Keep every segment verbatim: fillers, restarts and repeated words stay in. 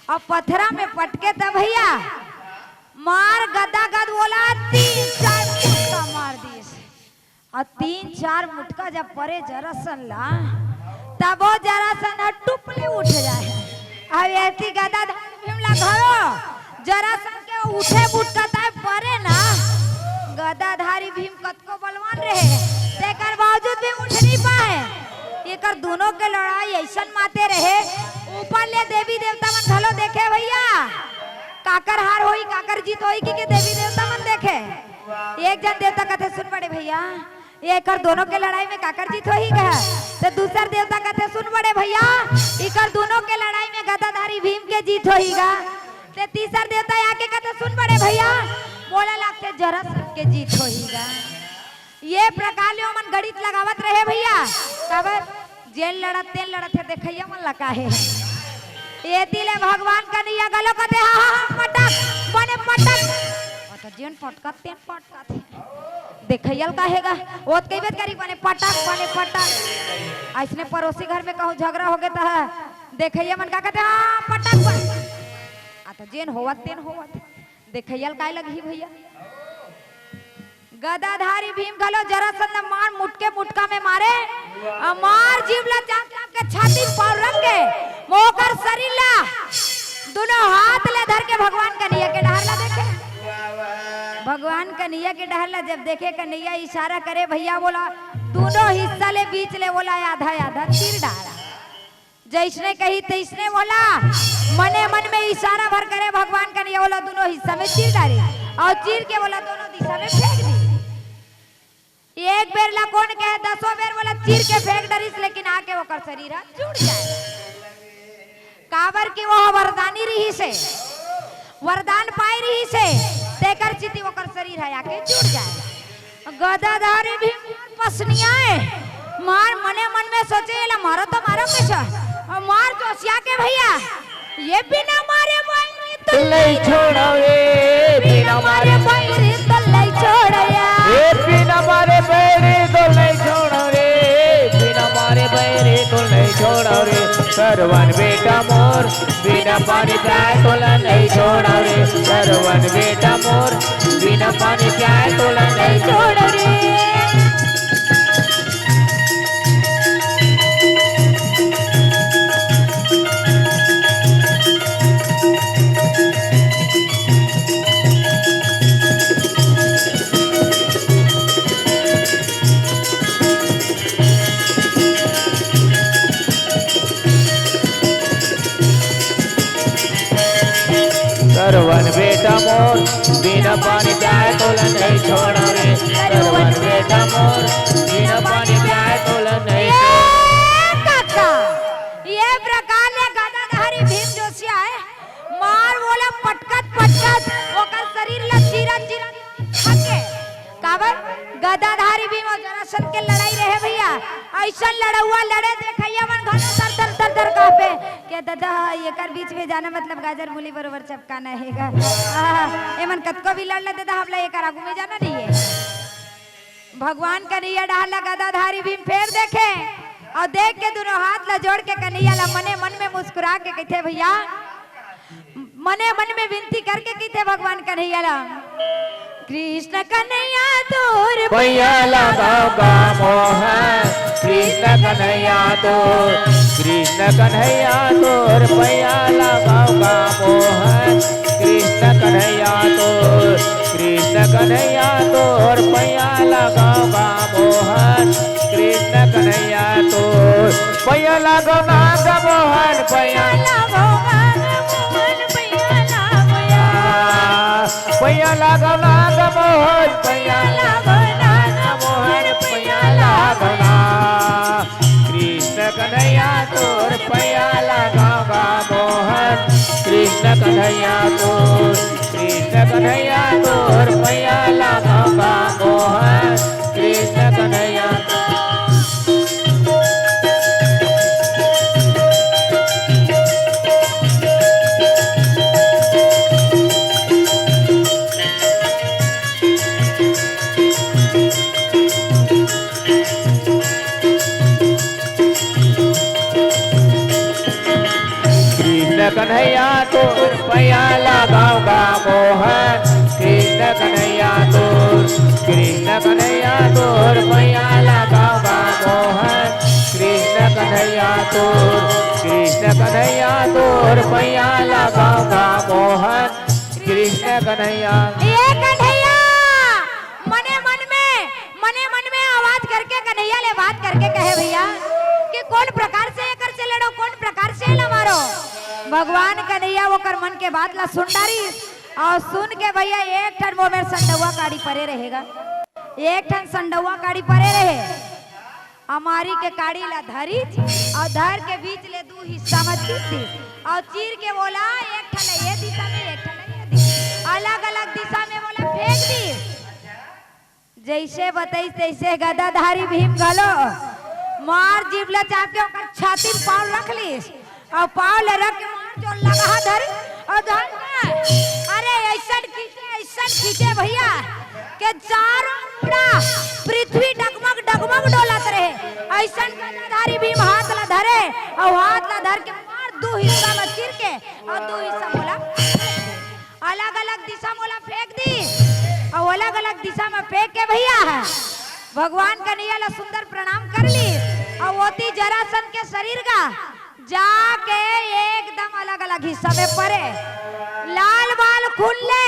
अब पथरा में पटके त भइया, मार गदा गद बोला, तीन चार मुटका मार दिस। अउ तीन चार मुटका जब परे जरासंध ला, तब वो जरासंध ह टुप ले उठ जाय। अब एती गदाधारी भीम ला घलो जरासंध के उठे मुटका ताय परे ना, गदाधारी भीम कतको बलवान रहे, तेकर बावजूद भी उठ नइ पाय। एकर दूनों के लड़ाई अइसन माते रहे, ऊपर ले देवी देवता मन घलो देखे भइया, काकर हार होही, काकर जीत होही कहिके देवी देवता मन देखे। एक जन देवता कथे, "सुन बड़े भइया, एकर दूनों के लड़ाई में काकर जीत होही गा?" त दूसर देवता कथे, "सुन बड़े भइया, इकर दूनों के लड़ाई में गदाधारी भीम के जीत होही गा।" त तीसर देवता आके कथे, "सुन बड़े भइया, मोला लागथे जरासंध के जीत होही गा।" ये प्रकार ले ओमन गणित लगावत रहे भइया, काबर जेन लड़त तेन लड़त हे, देखइया मन ला काहे। एती ले भगवान कन्हैया घलो कथे, "हाँ, हाँ, हाँ, पटक, बने पटक।" अत जेन पटकत तेन पटकत हे। देखइया ल काहे गा, ओत कहिबे त करी, "बने पटक, बने पटक।" अइसने पड़ोसी घर में कहूँ झगड़ा होगे त देखइया मन का कथे, "हाँ, पटक, बने।" अत जेन होवत तेन होवत। देखइया ल काय लगही भइया? गदाधारी भीम घलो जरासंध मार मुटके मुटका में मारे, अउ मार जीभ ला चाप चाप के छाती पाँव रख के ओकर शरीर ला दूनों हाथ ले धर के भगवान कन्हैया के डहर ला देखे। भगवान कन्हैया के डहर ला जब देखे, कन्हैया इशारा करे, भइया बोला, दूनों हिस्सा ले बीच ले बोला आधा आधा चीर डारा। जइसने कही तइसने बोला, मने मन में इशारा भर करे भगवान कन्हैया बोला, दूनों हिस्सा में चीर डारे अउ चीर के बोला दूनों दिशा में फेंक दी। एक बेर ला कोन कहे, दसों बेर बोला चीर के फेंक डरिस, लेकिन आके ओकर शरीर ह जुड़ जाय। काबर कि वो वरदानी रहिस हे, वरदान पाय रहिस हे, तेकर चिति ओकर शरीर ह आके जुड़ जाय। गदाधारी भीम पसनियाए, मार मने मन में सोचे, "एला मारो तो मारो कइसे?" अउ मार जोसिया के भइया, "ये बिना मारे बइरी तो नइ छोड़व रे, बिना मारे बइरी तो नइ छोड़व या। ए बिना मारे बइरी तो नइ छोड़व रे, बिना मारे बइरी तो नइ छोड़व रे। सरवन बेटा मोर, बिना पानी चाय तोला नइ छोड़व रे। सरवन बेटा मोर, बिना पानी चाय तोला नइ छोड़व रे।" सरवन बेटा मोर, बिना पानी चाय तोला नइ छोड़व रे। सरवन बेटा मोर, बिना पानी चाय तोला नइ ए छोड़व। काका, ये प्रकार ले गदाधारी भीम जोसियाए, मार बोला पटकत पटकत ओकर शरीर ला चीरा चीरा थके। काबर? गदाधारी भीम अउ जरासंध के लड़ाई रहे भइया। अइसन लड़उआ लड़े, देखइया मन घलो थर थर थर थर कांपे। के दादा, एकर बीच में जाना मतलब गाजर मूली बरोबर चपकाना हे गा। आहा, एमन कतको भी लड़ ले दादा, हमला एकर आगू में जाना नइ हे। भगवान कन्हैया डहर ला गदाधारी भीम फेर देखे अउ देख के दूनों हाथ ला जोड़ के कन्हैया ला मने मन में मुस्कुरा के कहिथे, भइया, मने मन में विनती करके कहिथे भगवान कन्हैया ला, "कृष्ण कन्हैया तोर पैया लगाव गा मोहन, कृष्ण कन्हैया तोर, कृष्ण कन्हैया तोर पैया लगाव गा मोहन, कृष्ण कन्हैया तोर, कृष्ण कन्हैया तोर पैया लगाव गा मोहन, कृष्ण कन्हैया तोर पैया लगाव ना गा मोहन, पैया पैया लागो ना ग मोहन, पैया लागो ना ग मोहन, पैया लागो ना। कृष्ण कन्हैया तोर पैया लागो गा मोहन, कृष्ण कन्हैया तोर, कृष्ण कन्हैया तोर पैया लागो गा मोहन, कृष्ण कन्हैया तोर। कन्हैया तोर पैया लगाओ गा मोहन, कृष्ण कन्हैया तोर, कृष्ण कन्हैया तोर पैया लगाओ गा मोहन, कृष्ण कन्हैया तोर, कृष्ण कन्हैया तोर पैया लगाओ गा मोहन, कृष्ण कन्हैया। ए कन्हैया, मने मन में, मने मन में आवाज करके कन्हैया ले बात करके कहे भैया कि कौन प्रकार से एकर से लड़ो, कौन प्रकार से एला मारो। भगवान कन्हैया ओकर मन के बात ला सुन डारिस अउ सुन के भैया एक ठन वो मेर संडौआ काड़ी परे रहे गा, एक ठन संडौआ काड़ी परे रहे। अमारी के काड़ी ला धरिस अउ धर के बीच ले दू हिस्सा म चीर दिस अउ चीर के ओला एक ठन ये दिशा में, एक ठन ये दिशा, अलग-अलग दिशा में ओला फेंक दिस। जइसे बतइस तइसे गदाधारी भीम घलो मार जीभ ला चाप के ओकर छाती म पाँव रख लिस। अउ पाँव ले रख के मार जो लगा धर अउ धर के, अरे अइसन खींचे, अइसन खींचे भैया के चारों मुड़ा पृथ्वी डगमग डगमग डोलत रहे। अइसन गदाधारी भीम हाथ ला धरे अउ हाथ ला धर के मार दू हिस्सा म चीर के अउ दू हिस्सा म ओला अलग-अलग दिशा म ओला फेंक दिस अउ अलग-अलग दिशा म फेंक के भैया ह भगवान कन्हैया ला सुंदर प्रणाम कर लिस अउ ओती जरासंध के शरीर गा जाके एकदम अलग-अलग हिस्सा में परे। लाल बाल खून ले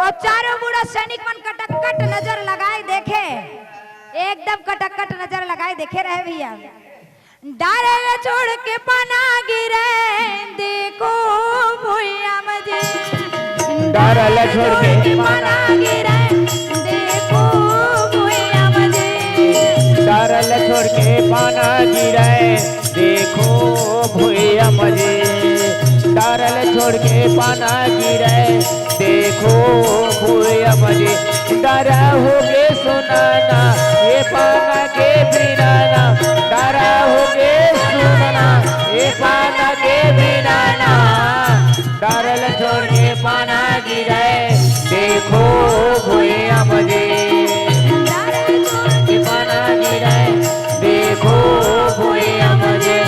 अउ चारों मुड़ा सैनिक मन कटकट नजर लगाए देखे, एकदम कटकट नजर लगाए देखे रहे भैया। डारल छोड़ के पाना गिरे, देखो भुइया म जी। डारल छोड़ के पाना गिरे, देखो भुइया म जी। डारल छोड़ के पाना गिरे, देखो भुइया म जी। डारल छोड़ के पाना गिरे, देखो भुइया म जी। डर होगे सुनाना, ये पाना के बिनाना। डर होगे सुनाना, ये पाना के बिनाना। डारल छोड़ के पाना गिरे, देखो भुइया म जी। डारल छोड़ के पाना गिरे, देखो भुइया म जी।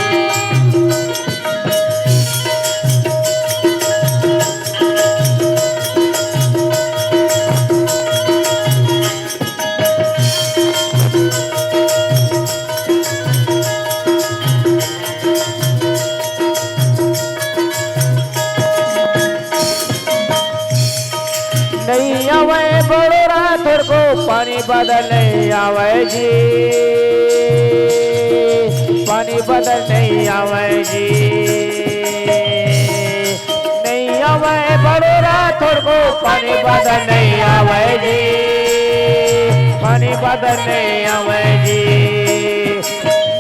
नइ आवय बड़ोरा थोरको पानी बादर नइ आवय जी, पानी बादर नइ आवय जी। नइ आवय बड़ोरा थोरको पानी बादर नइ आवय जी, पानी बादर नइ आवय जी।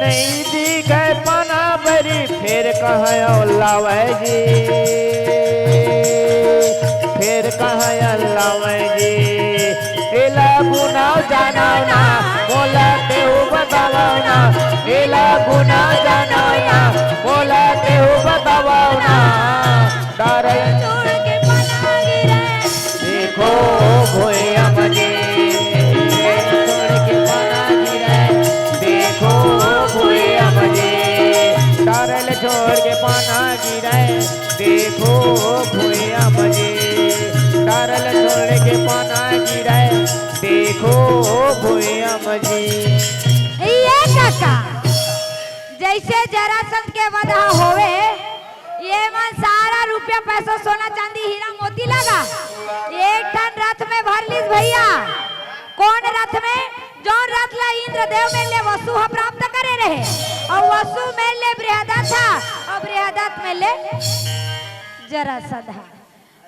नइ दिखय पाना बरी फेर कहाँ लावय जी, फेर कहाँ लावय जी। एला गुनाव जानव ना, मोला तेहू बतावव ना। एला गुनाव जानव ना, मोला तेहू बतावव ना। डारल छोड़ के पाना गिरे, देखो भुइया म जी। छोड़ के पाना गिरे, देखो भुइया म जी। डारल छोड़ के पाना गिरे, देखो भुइया म जी। डारल छोड़ के पाना गिरे, देखो भुइया म जी। ए काका, जइसे जरासंध के वध होवे, ये मन सारा रुपया पैसा, सोना चांदी, हीरा मोती लगा एक ठन रथ में भर लिस भैया। कौन रथ में? जौन रथ ला इंद्रदेव मेर ले वसु ह प्राप्त करे रहे, अउ वसु मेर ले बृहदत्थ ह, अउ बृहदत्थ मेर ले जरासंध ह।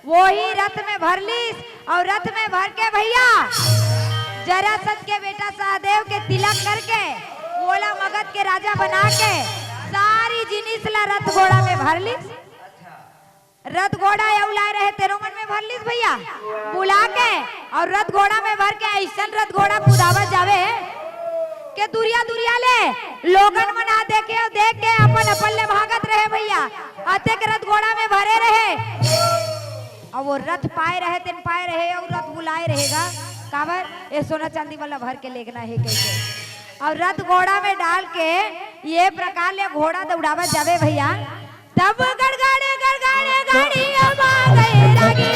वही रथ में भर लिस, अउ रथ में भर के भैया जरासंध के बेटा सहदेव के तिलक करके ओला मगध के राजा बना के सारी जिनिस ला रथ घोड़ा में भर लिस। रथ घोड़ा अउ लाए रहे तेनो मन में भर लिस भैया बुला के, अउ रथ घोड़ा में भर के अइसन रथ घोड़ा कुदावत जावे के दुरिया दुरिया ले लोगन मन आ देखे अउ देख के अपन अपन ले भागत रहे भैया। अतेक रथ घोड़ा में भरे रहे। अउ वो रथ पाए रहे, तेन पाए रहे, अउ रथ बुलाए रहेगा। काबर? ए सोना चांदी वाला भर के लेगना हे कहिके। अउ रथ घोड़ा में डाल के ये प्रकार ले घोड़ा दौड़ावत जावे भैया। तब गड़गड़े गड़गड़े गाड़ी अब आ गए रागी।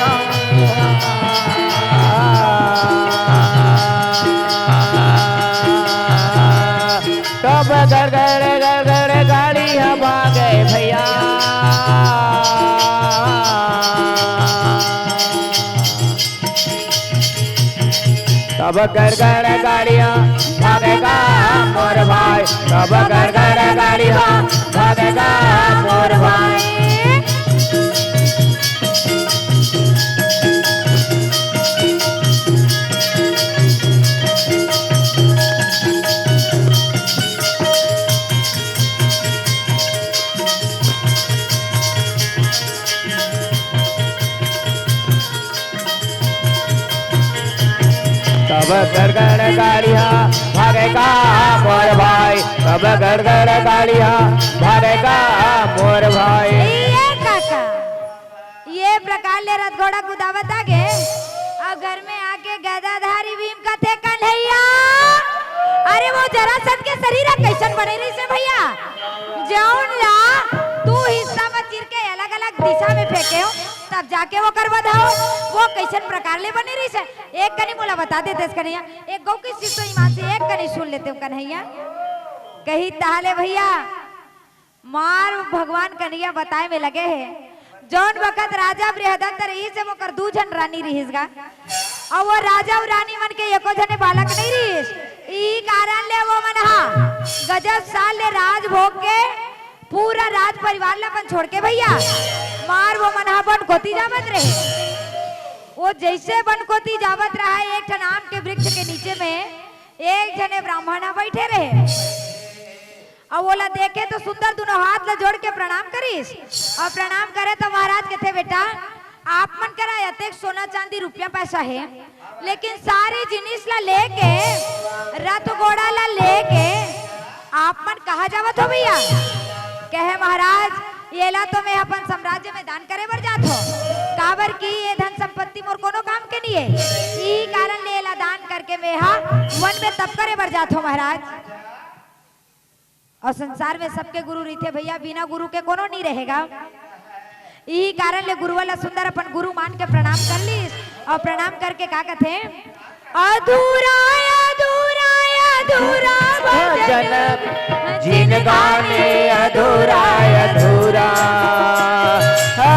तब गड़गड़ गड़गड़ गाड़ी ह भागे भैया। तब गड़गड़ गाड़ी ह भागेगा मोर भाई, तब गड़गड़ गाड़ी ह भागेगा मोर भाई। तब गड़गड़ गाड़ी ह भागेगा मोर भाई, तब गड़गड़ गाड़ी ह भागेगा मोर भाई। ए काका, ये प्रकार ले रथ घोड़ा कुदावत आगे, अउ घर में आके गदाधारी भीम कथे, "कन्हैया, अरे वो जरासंध के शरीर ह कइसन बने रहिस हे भैया, जउन ला तू हिस्सा म चीर के अलग-अलग दिशा में फेंके हो, तब जाके ओकर वध हो, वो कइसन प्रकार ले बने रहिस हे?" एक कनी मोला बता देतेस कन्हैया, एक गो के सिर तो ईमान से एक कनी सुन लेते हो कन्हैया। कही, "ताहले भैया, मार भगवान कन्हैया बताए में लगे हे, जउन बखत राजा बृहदत्त रहिस हे, ओकर दू झन रानी रहिस गा, अउ वो राजा अउ रानी मन के एको झने बालक नइ रहिस। इही कारण ले वो मन हा गजब साल ले राजभोग के पूरा राज परिवार ला अपन छोड़ के भैया, मार वो मन हा बन कोती जावत रहे। वो जइसे बन कोती जावत रहा, एक ठन आम के वृक्ष के नीचे में एक झने ब्राह्मण हा बइठे रहे। अउ ओला देखे तो सुंदर दुनों हाथ ला जोड़ के प्रणाम करिस। अउ प्रणाम करे तो महाराज कथे, "बेटा, आप मन करा अतेक सोना चांदी रुपया पैसा हे, लेकिन सारी जिनिस ला लेके, रथ घोड़ा ला लेके आप मन कहाँ जावत हो भैया?" कहे, "महाराज, येला तो मैं अपन साम्राज्य में दान करे बर जात हो, काबर कि ये धन संपत्ति मोर कोनो काम के नइ हे। इही कारण ले येला दान करके मैं हा वन में तप करे बर जात हो महाराज।" अउ संसार में सबके गुरु रहिथे भैया, बिना गुरु के कोनो नइ रहेगा। इही कारण ले गुरुवर ला सुंदर अपन गुरु मान के प्रणाम कर लिस, अउ प्रणाम करके का कथे, "अधूरा, अधूरा, अधूरा भजन, जिन गाने अधूरा, अधूरा,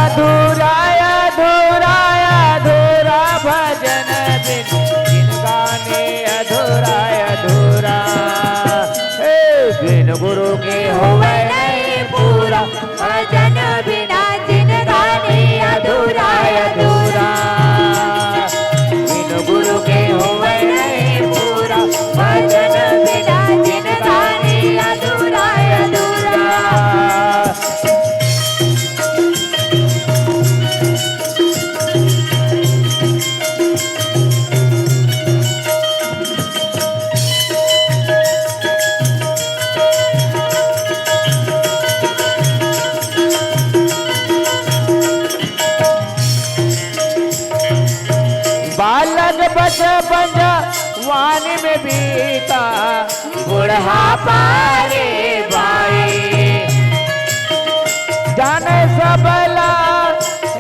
अधूरा, अधूरा, अधूरा भजन बिन, जिन गाने अधूरा, अधूरा।" हे बिन गुरु के होवे नहीं पूरा, भजन बिना जिनगानी अधूरा, अधूरा। बिन गुरु के होवे नहीं पूरा, भजन बिना जिनगानी अधूरा, अधूरा। बालक बचपन जवानी में बीता, बुढ़ापा रे भाई। जाने सबला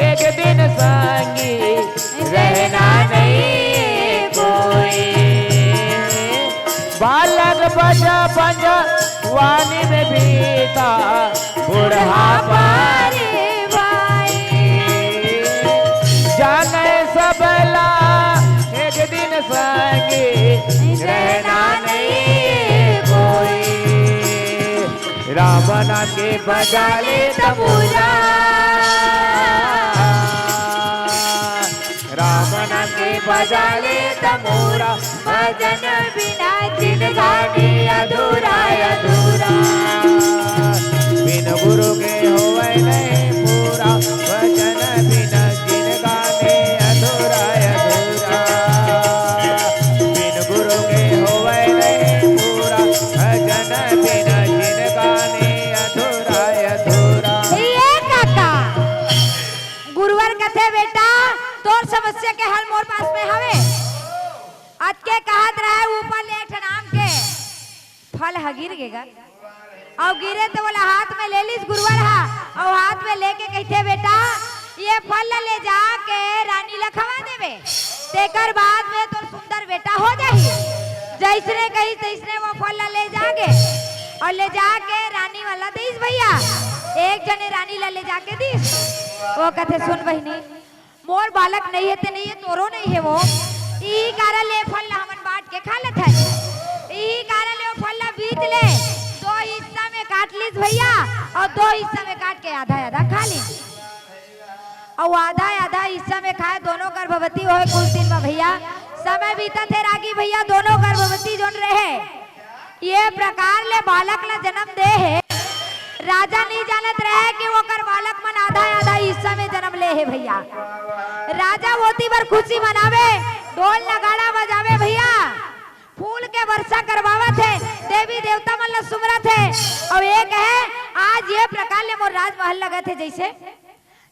एक दिन संगी, रहना नहीं कोई। बालक बचपन जवानी में बीता, बुढ़ापा रे भाई। जाने सबला एक दिन संगी, रहना नहीं कोई। राम नाम के बजा ले तबूरा, राम नाम के बजा ले तबूरा, भजन बिना जिनगानी अधूरा, अधूरा। बिन गुरु के होवे नहीं पूरा, भजन बिना जिनगानी अधूरा, अधूरा। बिन गुरु के होवे नहीं पूरा, भजन बिना जिनगानी अधूरा, अधूरा। ये काका, गुरुवर कथे, "बेटा, तोर समस्या के हल मोर पास में हवे।" अतके कहत रहे, ऊपर ले एक ठन आम के फल ह गिर गे गा। अउ गिरे त ओला हाथ में ले लिस गुरुवर हा, अउ हाथ में लेके कहिथे, "बेटा, ये फल ला ले जाके रानी ला खवा देबे, तेकर बाद में तोर सुंदर बेटा हो जाही।" जइसने कहिस तइसने वो फल ला ले जाके अउ ले जाके रानी मन ला दिस भइया। एक झने रानी ला ले जाके दिस। वो कथे, "सुन बहिनी, मोर बालक नइ हे ते नइ हे, तोरो नइ हे वो। इही कारन ले फल ला हमन बांट के खा लेथन। इही कारन ले वो फल ला बीच ले दो हिस्सा में काट लिस भइया, अउ दो हिस्सा में काट के आधा आधा खा लिस।" अउ आधा आधा हिस्सा में खाए, दोनों गर्भवती होए कुछ दिन में भइया। समय बीतत हे रागी भइया, दोनों गर्भवती जोन रहे, ये प्रकार ले बालक ला जन्म दे हे। राजा नइ जानत रहे कि ओकर बालक मन आधा आधा हिस्सा में जन्म ले हे भइया। राजा ओती बर खुशी मनावे, ढोल नगाड़ा बजावे भइया, फूल के वर्षा करवावत हे, देवी देवता मन ला सुमरत हे, अउ ये कहे, "आज ये प्रकार ले मोर राजमहल लगत हे जइसे।"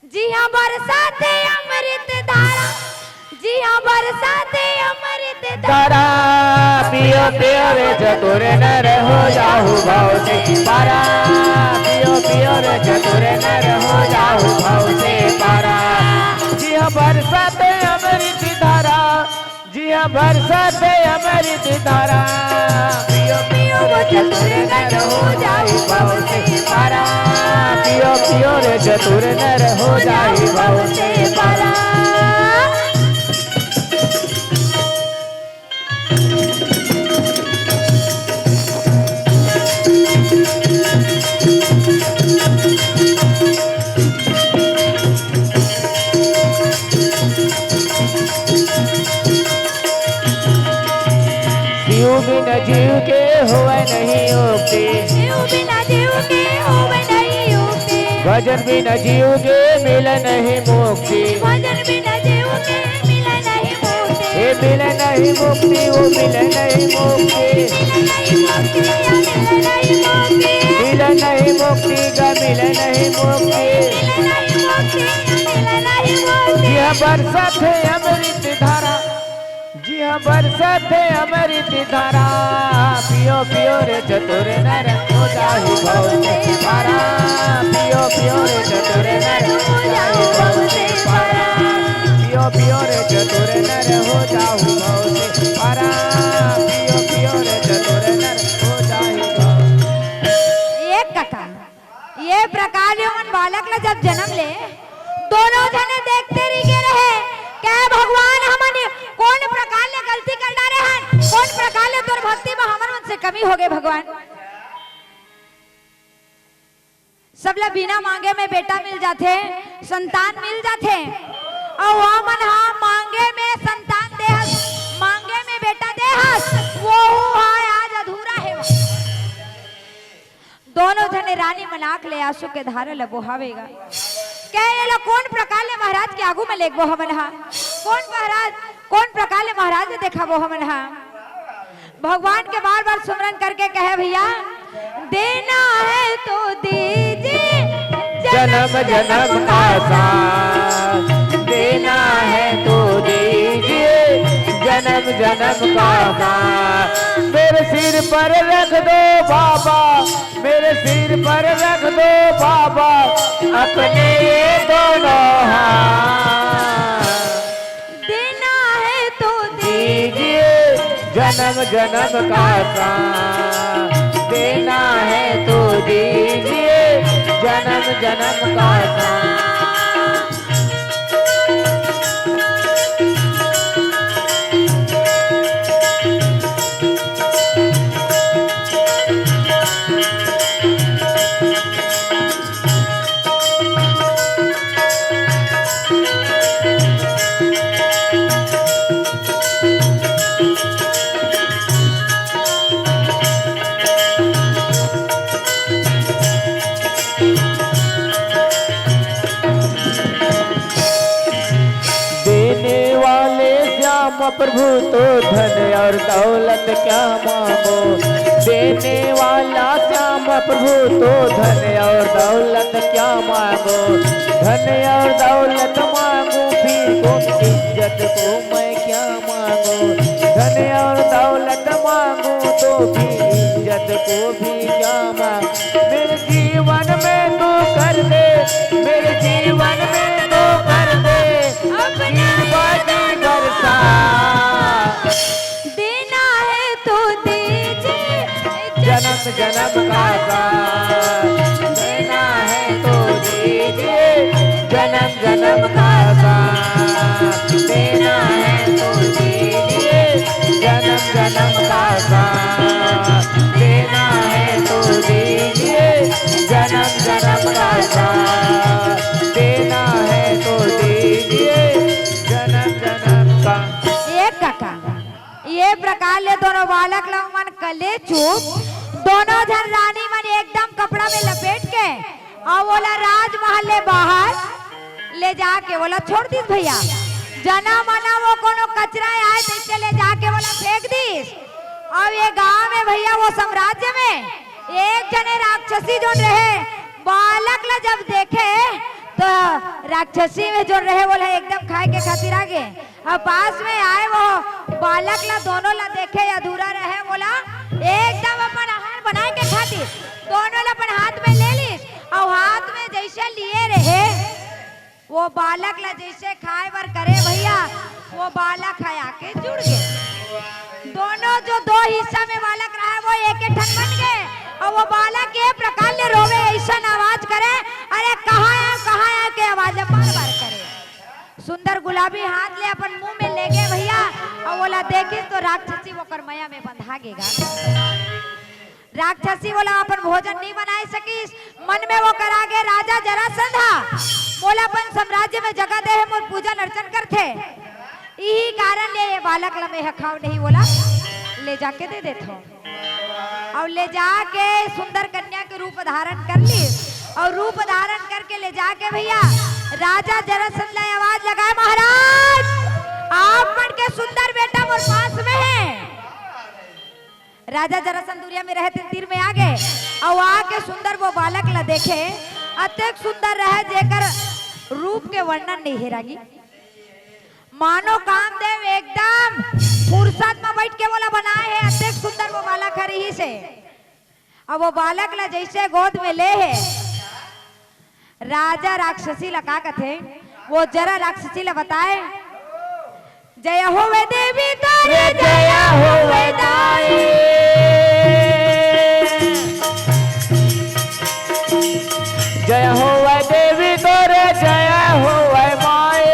जिहां बरसात हे अमृत धारा, जिहां बरसात हे अमृत धारा। धारा, पियो पियो रे चतुर नर, हो जाहू भव से पारा। पियो पियो रे चतुर नर, हो जाहू भव से पारा। जिहां बरसात हे अमृत धारा, जिहां बरसात हे अमृत धारा। पियो पियो वो चतुर नर, हो जाहू भव से पारा। पियो पियो रे चतुर नर, हो जाहू भव से पारा। शिव बिन जीव के होवय नहीं मुक्ति। शिव बिन जीव के होवय नहीं मुक्ति। भजन बिन जीव के मिलय नहीं मुक्ति। भजन बिन जीव के मिलय नहीं मुक्ति। हे मिलय नहीं मुक्ति, ओ मिलय नहीं मुक्ति। मिलय नहीं मुक्ति, या मिलय नहीं मुक्ति। मिलय नहीं मुक्ति, गा मिलय नहीं मुक्ति। मिलय नहीं मुक्ति, या मिलय नहीं मुक्ति। जिहां बरसत हे अमृत धारा, जिहां बरसत हे अमृत धारा। पियो पियो रे चतुर नर, हो जाहू भव से पारा। पियो पियो रे चतुर नर, हो जाहू भव से पारा। पियो पियो रे चतुर नर, हो जाहू भव से पारा। पियो पियो रे चतुर नर, हो जाहू भव से। एक कथा। ये प्रकार ले ओमन बालक ला जब जन्म ले, दोनों झने देखते रहि गे रहे, कहे, "भगवान, हमन कोन प्रकार ले गलती कर डारे हन, कोन प्रकार ले तोर भक्ति में हमर मन से कमी हो गे भगवान।" सबला बिना मांगे में बेटा मिल जाथे, संतान मिल जाथे, अउ ओमन हा मांगे में संतान दे हस, मांगे में बेटा दे हस, वोहू हा आज अधूरा हे। दोनों झने रानी मन आंख ले आंसू के धारा ल बोहावेगा। कहे एला कोन प्रकार ले महाराज के आगू में लेगबो हमन हा? कोन महाराज, कोन प्रकार ले महाराज ल देखाबो हमन हा? भगवान के बार-बार सुमरन करके कहे, "भइया, देना है तो दीजिए जन्म जन्म का साथ, देना है तो दीजिए जन्म जन्म का साथ। मेरे सिर पर रख दो बाबा, मेरे सिर पर रख दो बाबा अपने ये दोनों हाथ। देना है तो दीजिए जन्म जन्म का साथ, देना है तो दीजिए जन्म जन्म का साथ।" देने वाले श्याम प्रभु तो धन और दौलत क्या मांगो। देने वाला श्याम प्रभु तो धन और दौलत क्या मांगो। धन और दौलत मांगू फिर कौन इज्जत को मैं क्या मांगू। धन और दौलत मांगू तो फिर इज्जत को भी क्या मांगू। जन्म का साथ देना है तो दीजिए, जन्म जन्म का साथ देना है तो दीजिए, जन्म जन्म का साथ देना है तो दीजिए, जन्म जन्म का साथ देना है तो दीजिए, जन्म जन्म का। ये काका, ये प्रकार ले दोनों बालक ला मन कले चुप, दोनों झन रानी मन एकदम कपड़ा में लपेट के अउ ओला राजमहल ले बाहर ले जाके ओला छोड़ दिस भैया। जना मना वो कोनो कचरा आय तइसे ले जाके ओला फेंक दिस। अउ ये गांव में भैया वो साम्राज्य में एक जने राक्षसी जोन रहे, बालक ला जब देखे तो राक्षसी में जोन रहे ओला एकदम खाए के खातिर आगे। अब पास में आए वो बालक ला, दोनों ला देखे अधूरा रहे, बोला एकदम अपन आहार बनाए के खातिर दोनों ला अपन हाथ में ले लीस। अउ हाथ में जइसे लिए रहे, वो बालक ला जइसे खाए बर करे भैया, वो बालक ह आके जुड़ गे। दोनों जो दो हिस्सा में बालक रहा, वो एक एक ठन बन गे। अउ वो बालक ये प्रकार ले रोवे, अइसन आवाज करे, "अरे कहाँ आय, कहाँ आय?" के आवाज बार बार करे। सुंदर गुलाबी हाथ ले अपन मुंह में ले गे भैया, अउ ओला देखिस तो राक्षसी ओकर मया में बंधा गे गा। राक्षसी ओला अपन भोजन नहीं बनाए सकिस। मन में वो करा गे, "राजा जरासंध ह मोला अपन साम्राज्य में जगह दे हे, मोर पूजन अर्चन करथे, इही कारण ले ये बालक ल मैं ह खाव नहीं, ओला ले जाके दे देथव।" अउ ले जाके सुंदर कन्या के रूप धारण कर ली, अउ रूप धारण करके ले जाके भैया राजा जरासंध ला आवाज लगाए, "महाराज, आप मन के सुंदर बेटा मोर पास में हे।" राजा जरासंध दुरिया में रहे तेन तीर में आ गे, अउ आके सुंदर वो बालक ला देखे, अतेक सुंदर रहे जेकर रूप के वर्णन नहीं हे रागी। मानो कामदेव एकदम फुरसत म बइठ के ओला बनाए हे, अतेक सुंदर वो बालक ह रिहिस हे। अब वो बालक ला जइसे गोद में ले हे, राजा राक्षसी ला का कथे, वो जरा राक्षसी ला बताए, "जय होवे देवी तोरे, जय होवे दाई।" जय होवे देवी तोरे, जय होवे माई,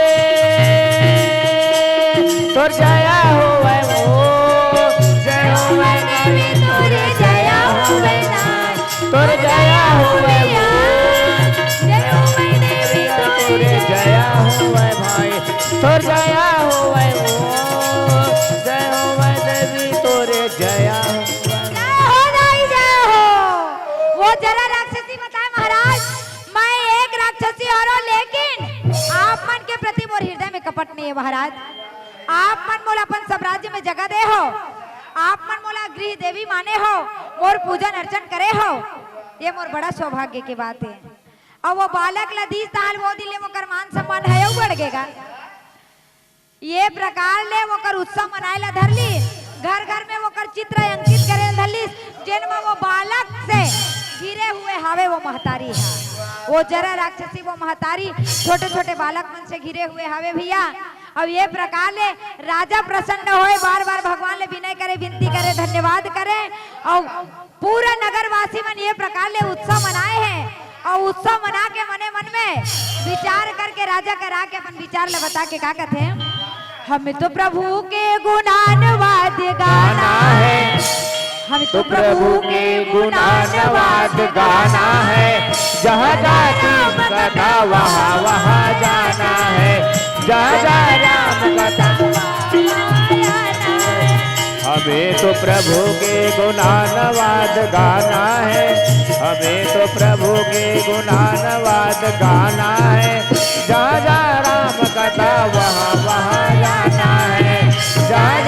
तोर जय होवे ओ। जय होवे देवी तोरे, जय होवे माई, तोर जय होवे ओ। जय होवे देवी तोरे, जय होवे माई, तोर जय होवे ओ। जय होवे देवी तोरे, जय होवे। जय हो दाई, जय हो। वो जरा राक्षसी बताए, "महाराज, मैं एक राक्षसी हरो, लेकिन आप मन के प्रति मोर हृदय में कपट नहीं है महाराज। आप मन मोला अपन साम्राज्य में जगह दे हो, आप मन मोला गृह देवी माने हो, मोर पूजन अर्चन करे हो, ये मोर बड़ा सौभाग्य के बात है।" अब वो बालक ला दीस ताल वो दिन ले ओकर मान सम्मान है बढ़ गेगा। ये प्रकार ले ओकर उत्सव मनाए ला धर ली। घर घर में ओकर चित्र अंकित करे ला धर ली, जेन म वो बालक से घिरे हुए हावे वो महतारी है। वो जरा राक्षसी वो महतारी छोटे छोटे बालक मन से घिरे हुए हावे भैया। अब ये प्रकार ले राजा प्रसन्न होए, बार बार भगवान ले विनय करे, विनती करे, धन्यवाद करे। और पूरा नगरवासी मन ये प्रकार ले उत्सव मनाए हे अउ उत्सव मना के मने मन में विचार करके राजा करा के अपन विचार ल बता के का कथे, "हमें तो प्रभु के गुणानुवाद गाना है, हमें तो प्रभु के गुणानुवाद गाना है, जहाँ जहाँ राम कथा वहाँ वहाँ जाना है, जहाँ जहाँ राम कथा।" हमें तो प्रभु के गुणानुवाद गाना है, हमें तो प्रभु के गुणानुवाद गाना है। जहाँ जहाँ राम कथा वहाँ वहाँ जाना है, जहाँ